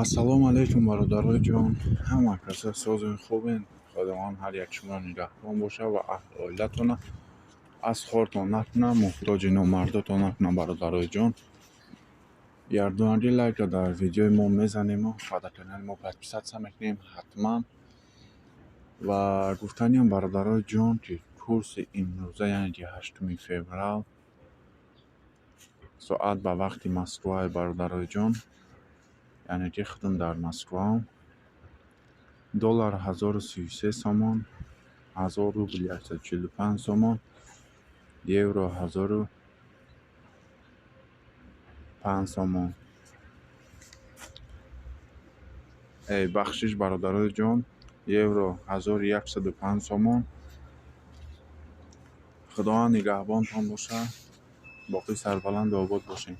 Ассалому алайкум, бародарои ҷон, ҳама каса созен, хубен. Худованд ҳар як шуморо нигаҳбон бошад ва аҳли оилатона аз хортон накунад, муҳтоҷи номардотон накунад. Бародарои ҷон, ярдуанди лайка дар видеои мо мезанему ва дар канали мо подписаться мекунем ҳатман. Ва гуфтаниам, бародарои ҷон, ки курси имрӯза, яъне ки 8 феврал, соат ба вақти Москваи, бародарои ҷон, яъне ки худам дар Москваам, доллар 1033 сомон, 1000 рубл 145 сомон, евро 1005 сомон. Эй, бахшиш, бародарои ҷон, евро 1105 сомон. Худованд нигаҳбонтон бошад, боқӣ сарбаланду обод бошед.